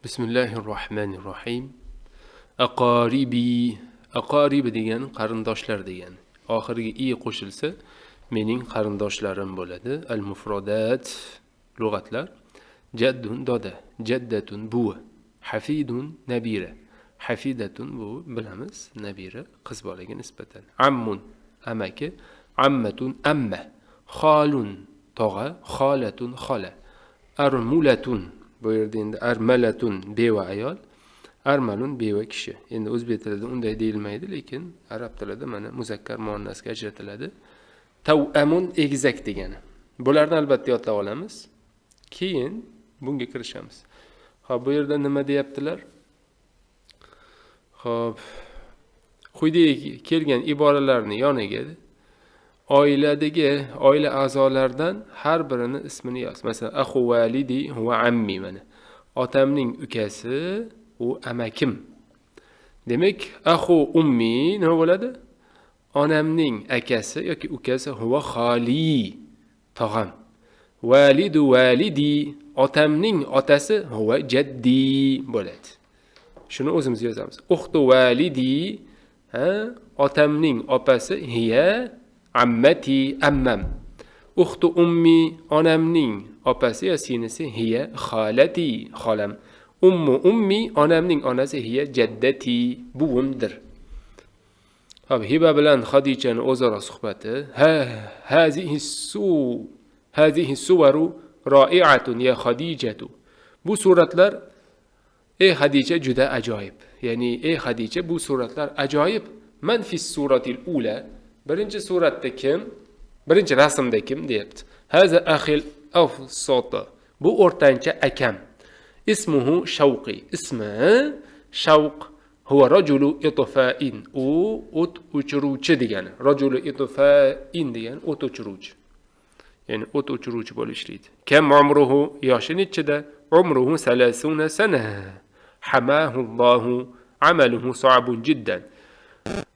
Bismillahirrohmanirrohim. Aqaribi, aqaribi degani qarindoshlar degani. Oxiriga i qo'shilsa mening qarindoshlarim bo'ladi. Al mufrodat lug'atlar. Jaddun doda, jaddatun buva, hafidun nabira. Hafidatun bu bilamiz, nabira qiz bolaga nisbatan. Ammun amaki, ammatun amma, xolun tog'a, xolatun xola, armulatun bu yerda endi armalatun beva ayol, armalun beva kishi. Endi o'zbek tilida unday deyilmaydi, lekin arab tilida mana muzakkar muannasga ajratiladi. Tavamun egizak degani. Bularni albatta yodlab olamiz. Keyin bunga kirishamiz. Xo'p, bu yerda nima deyaptilar? Xo'p, quyidagi kelgan iboralarni yoniga oiladagi oila a'zolaridan har birini ismini yoz. Masalan, axu validi va ammi mana. Otamning ukasi u amakim. Demak, axu ummi nima bo'ladi? Onamning akasi yoki ukasi huwa xoli, tog'am. Validu validi, otamning otasi huwa jaddi bo'ladi. Shuni o'zimiz yozamiz. Uxtu validi, ha, otamning opasi hiya ammati, ammam. Uxtu ummi, onamning opasi yo singlisi hiya xolati, xolam. Ummu ummi, onamning onasi hiya jaddati, buvimdir. Hop, Hiba bilan Xadichani o'zaro suhbati. Ha, hazihi su, hazihi suvaru roi'atun ya Xadijatu. Bu suratlar ey Xadicha juda ajoyib. Ya'ni ey Xadicha, bu suratlar ajoyib. Man fi suratil ula. Birinchi suratda kim? Birinchi rasmda kim deyapti. Haza akhil afsata. Bu o'rtancha akam. Ismuhu Shavqi. Ismi Shavq. Huwa rajulu itfa'in. U o't o'chiruvchi degani. Rajulu itfa'in degani o't o'chiruvchi. Ya'ni o't o'chiruvchi bo'lib ishlaydi. Kam umruhu, yoshi nechida? Umruhu 30 sana. Hamahu Allohu, amaluhu sa'bun jiddan.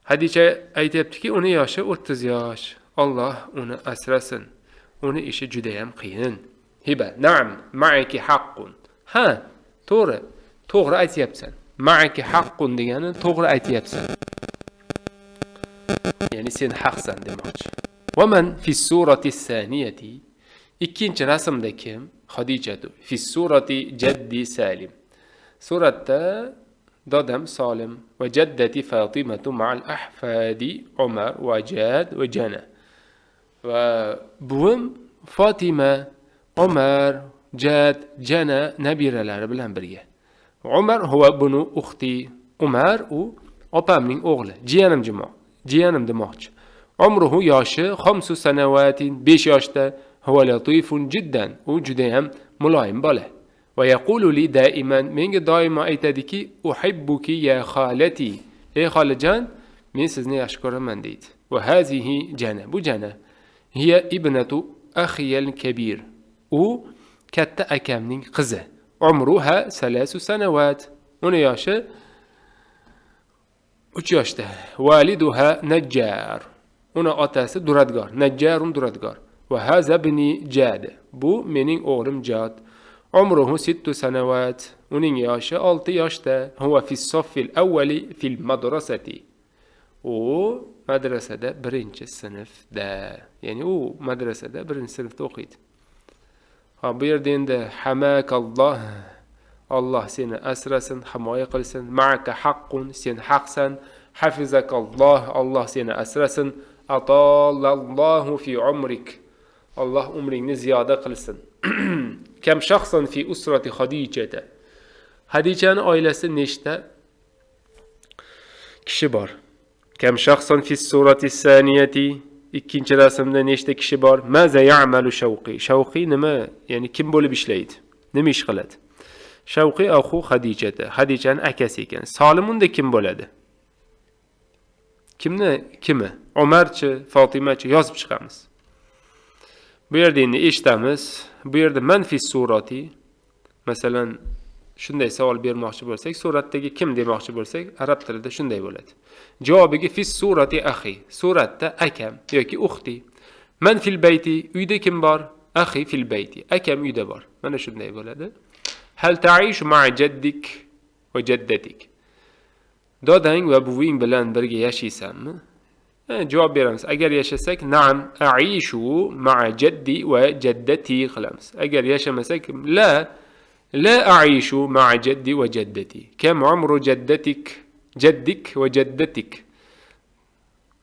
Hadicha aytayaptiki, uni yoshi 30 yosh. Alloh uni asrasin. Uni ishi juda ham qiyin. Hiba, na'am, ma'aki haqqun. Ha, to'g'ri. To'g'ri aytyapsan. Ma'aki haqqun degani to'g'ri aytyapsan. Ya'ni sen haqsan demoqchi. Va man fi surati saniyati. Ikkinchi rasmda kim? Xadijatu. Fi surati jaddi Salim. Suratda dodam Salim va jaddati Fatimatu ma'al ahfadi Umar va Jad va Jana. Va buvim Fatima, Umar, Jad, Jana nabiralari bilan birga. Umar huwa bunu uxti. Umar u opamning o'g'li, jiyanim jimo, jiyanim demoqchi. Umruhu yoshi 5 sanavatin, 5 yoshda. Huwa latifun jiddan. U juda ham muloyim bola. Va yaqulu li daiman, menga doimo aytadiki, uhibbuki ya xolati. Ey xolajon, men sizni yaxshi ko'raman deydi. Va hazihi Jana. Bu Jana. Hiya ibnatu akhiyal kabir. U katta akamning qizi. Umruha 3 sanavat. Uni yoshi 3 yoshda. Validuha najjar. Uni otasi duradgor. Najjarun duradgor. Va haza ibni Jad. Bu mening o'g'lim Jad. Umruhu 6 sanavat. Uning yoshi 6 yoshda. Huwa fi soffil awwali fil madrasati. U madrasada 1-sinfda. Ya'ni u madrasada 1-sinfda o'qiydi. Ha, bu yerda endi hamakalloh, Alloh seni asrasin, himoya qilsin. Ma'aka haqqun, sen haqsan. Hafizakalloh, Alloh seni asrasin. Atallallohu fi umrik. Alloh umringni ziyoda qilsin. Kam shakhsan fi usrati Xadijata. Xadichani oilasida nechta kishi bor? Kam shakhsan fi surati saniyati. Ikkinchi rasmda nechta kishi bor? Maza ya'malu Shavqi. Shavqi nima? Ya'ni kim bo'lib ishlaydi? Nima ish qiladi? Shavqi axu Xadijata. Xadichani akasi ekan. Solim unda kim bo'ladi? Kimni kimi? Umarchi, Fotimachi yozib chiqamiz. Bu yerda endi eshitamiz. Bu yerda man fi surati. Masalan, shunday savol bermoqchi bo'lsak, suratdagi kim demoqchi bo'lsak, arab tilida shunday bo'ladi. Javobiga fi surati axi, suratda akam yoki uxti. Man fil bayti, uyda kim bor? Axi fil bayti, akam uyda bor. Mana shunday bo'ladi. Hal ta'ishu ma'a jaddik va jaddatik? Dodang va buving bilan birga yashaysanmi? Javob beramiz. Agar yashasak, na'am a'ishu ma'a jaddi va jaddati qilamiz. Agar yashamasak, la la a'ishu ma'a jaddi va jaddati. Kam umru jaddatik, jaddik va jaddatik?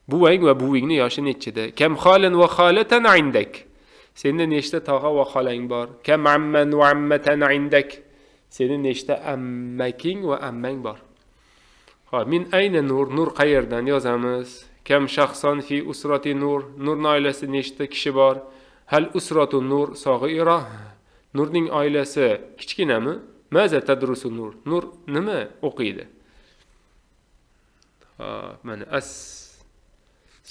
Buvang va buvingni yoshi nechida? Kam xolan va xolatan indak? Senda nechta tog'a va xolang bor? Kam amman va ammatan indak? Seni nechta ammaking va ammang bor? Xo'p, min ayna Nur? Nur qayerdan yozamiz? Kam shaxson fi usrati Nur? Nurning oilasida nechta kishi bor? Hal usratu Nur sag'ira? Nurning oilasi kichkinami? Maza tadrusu Nur? Nur nima o'qiydi? Xo'p, mana as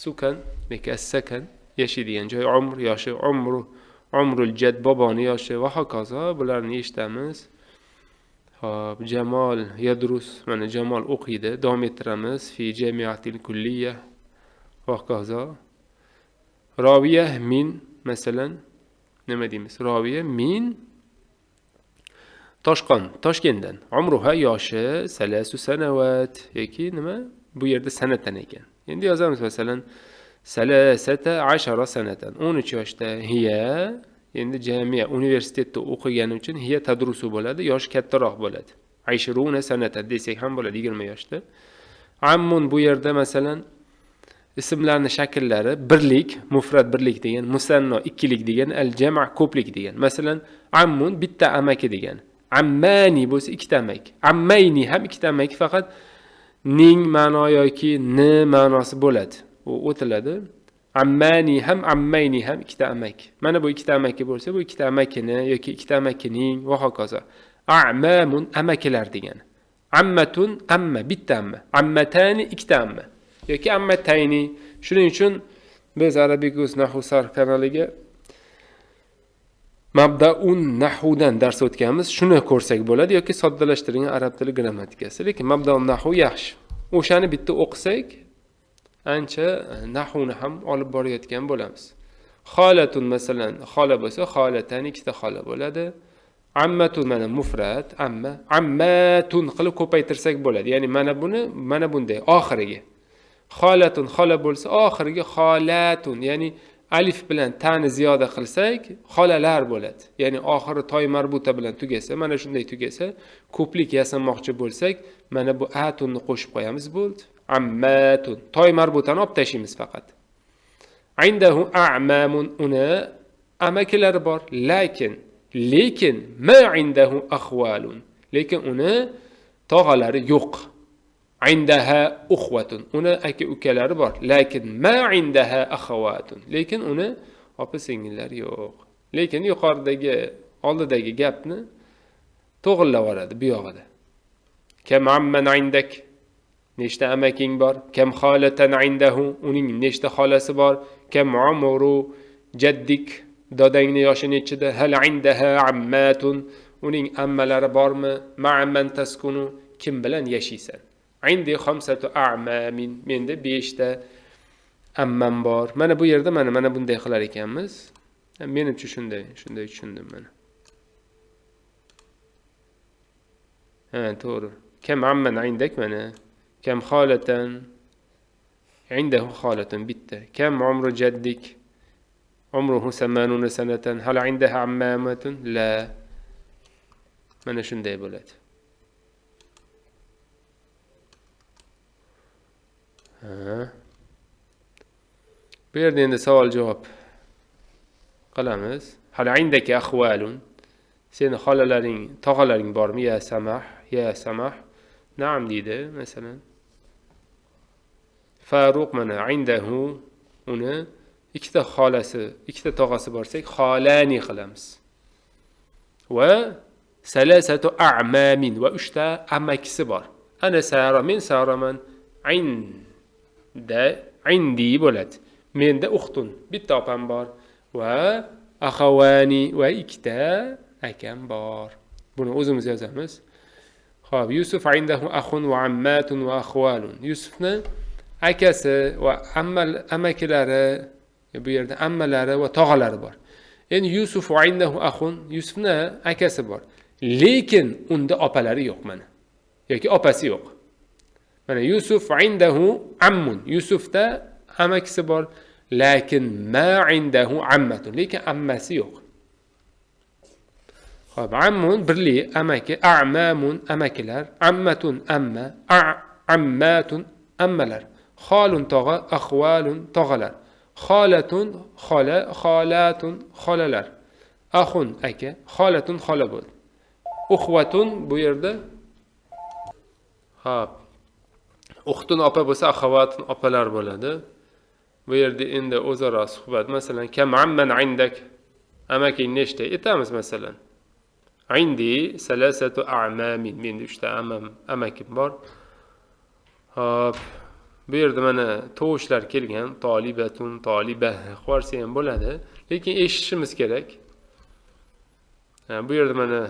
sukan yoki as-sakan yashaydigan joy, umr yoshi, umru, umrul jad boboni yoshi va hokazo, bularni eshitamiz. Xo'p, Jamol yadrus, mana Jamol o'qiydi, davom ettiramiz fi jamiatil kulliya va hokazo. Roviya min, masalan, nima deymiz? Roviya min Toshqon, Toshkentdan. Umruha yoshi salasu sanavat yoki nima? Bu yerda sanatan ekan. Endi yozamiz masalan salasata ashara sanatan, 13 yoshda. Hiya endi jamia universitetda o'qigani uchun hiya tadrusu bo'ladi, yoshi kattaroq bo'ladi. Ashruna sanatan desak ham bo'ladi, 20 yoshda. Ammun bu yerda masalan ismlarning shakllari birlik, mufrad birlik degan, musanno ikkilik degan, al jama' ko'plik degan. Masalan, ammun bitta amaki degan. Ammani bo'lsa ikkita amaki. Ammayni ham ikkita amaki, faqat ning ma'no yoki ni ma'nosi bo'ladi. U o'tiladi. Ammani ham ammayni ham ikkita amaki. Mana bu ikkita amaki bo'lsa, bu ikkita amakini yoki ikkita amakining va hokazo. A'mamun amakilar degani. Ammatun amma bitta amma. Ammatani ikkita amma yoki ammatayni. Shuning uchun biz Arabikus Nahvu Sarf kanaliga Mabdaun Nahvudan dars o'tganmiz. Shuni ko'rsak bo'ladi yoki soddalashtirilgan arab tili grammatikasi. Lekin Mabdaun Nahvu yaxshi. O'shani bitta o'qisak ancha nahvni ham olib borayotgan bo'lamiz. Xolatun masalan, xola bo'lsa, xolatan ikkita xola bo'ladi. Ammatun mana mufrad, amma, ammatun qilib ko'paytirsak bo'ladi. Ya'ni mana buni, mana bunday oxiriga. Xolatun xola bo'lsa, oxiriga xolatun, ya'ni alif bilan ta'ni ziyoda qilsak, xolalar bo'ladi. Ya'ni oxiri toy marbuta bilan tugasa, mana shunday tugasa, ko'plik yasamoqchi bo'lsak, mana bu atunni qo'shib qo'yamiz, bo'ldi. Ammatun. Toy marbutani olib tashlaymiz faqat. Indahu a'mamun, uni amakilari bor, lekin ma indahu akhwalun. Lekin uni tog'alari yo'q. Indaha ukhwatun. Uni aka ukalari bor, lekin ma indaha akhawatun. Lekin uni opa singillari yo'q. Lekin yuqoridagi oldidagi gapni to'g'rilab yuboradi bu yog'ida. Kam amman indak? Nechta amaking bor? Kam xolatan indahu? Uning nechta xolasi bor? Kam umru jaddik? Dodangni yoshi nechida? Hal indaha ammatun? Uning ammalari bormi? Ma'amman taskunu? Kim bilan yashaysan? Indi khamsatu a'mamin. Menda 5 ta ammam bor. Mana bu yerda mana bunday qilar ekanmiz. Menimcha shunday tushundim mana. Ha, to'g'ri. Kam amman indak mana. Kam xolatan indahu xolatun bitta. Kam umru jaddik? Umruhu 80 sanatan. Hal indaha ammamatun? La. Mana shunday bo'ladi. Ha. Bu yerda endi savol javob qilamiz. Hal indaka akhwalun? Seni xolalaring, tog'alaring bormi? Ya samah, ya samah. Naam deydi masalan. Faruq mana indahu, uni ikkita xolasi, ikkita tog'asi borsak, xolani qilamiz. Va salasatu a'mamin, va uchta amakisi bor. Ana Sara, men Saraman. Inda, indi bo'ladi. Menda uxtun, bitta opam bor va axawani, va ikkita akam bor. Buni o'zimiz yozamiz. Xo'p, Yusuf indahu akhun va ammatun va akhwalun. Yusufni akasi va amakilari, bu yerda ammalari va tog'alari bor. Endi Yusuf va indahu akhun, Yusufni akasi bor. Lekin unda opalari yo'q mana. Yoki opasi yo'q. Mana Yusuf indahu ammun. Yusufda amakisi bor, lakin ma indahu ammatun. Lekin ammasi yo'q. Xo'p, ammun birli amaki, a'mamun amakilar, ammatun amma, ammatun ammalar, xolun tog'a, axvalun tog'alar, xolatun xola, xolatun xolalar, axun aka, xolatun xola bo'ldi. Uxvatun bu yerda, hop, uxtun opa bo'lsa, axavatun opalar bo'ladi. Bu yerda endi o'zaro suhbat, masalan, kam amman indak, amaking nechta aytamiz masalan. Indi salasatu a'mamin, menda 3 ta amakim bor. Hop, bu yerda mana tovushlar kelgan, tolibatun, toliba qilsa ham bo'ladi, lekin eshitishimiz kerak. Bu yerda mana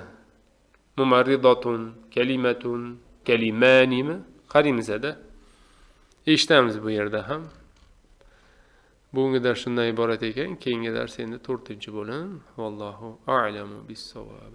mumarridatun, kalimatun, kalimanimi qaraymiz-da. Eshitamiz bu yerda ham. Bugungi dars shundan iborat ekan. Keyingi dars endi 4-bo'lim. Vallohu a'lamu bis-savob.